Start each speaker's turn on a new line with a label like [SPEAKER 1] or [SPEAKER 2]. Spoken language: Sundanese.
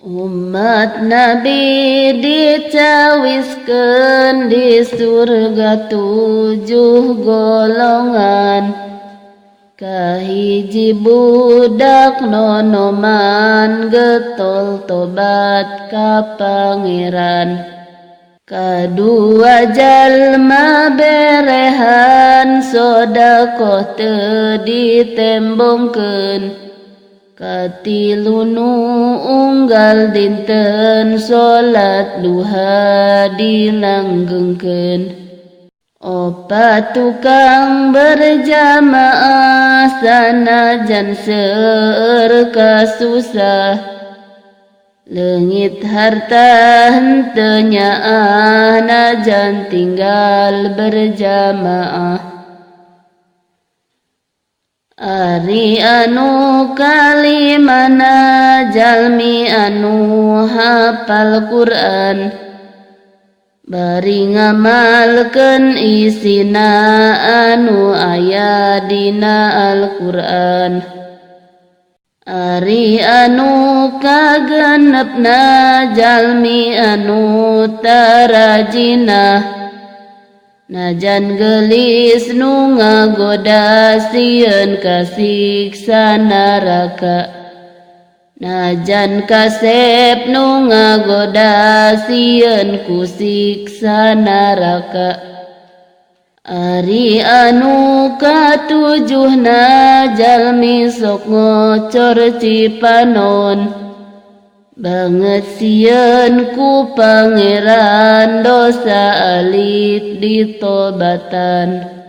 [SPEAKER 1] Umat Nabi dicawiskeun di surga 7 golongan. Kahiji budak nonoman getol tobat ka Pangeran. Kadua jalma berehan sodakoh teu ditembongkeun. Katilu nu unggal dinten salat duha dilanggengkeun. Opat tukang berjamaah sanajan seueur kasusah. Leungit harta henteu nyaah najan tinggal berjamaah. Ari anu kalimana jalmi anu hafal Quran. Bari ngamalkeun isina anu aya dina Al-Quran. Ari anu kagenepna jalmi anu tarajina. Najan gelis nu ngagoda sieun kasiksa neraka. Najan kasep nu ngagoda sieun ku siksa neraka. Ari anu katujuhna jalmi sok ngocor cipanon. Banget sieun ku Pangeran dosa alit ditobatan.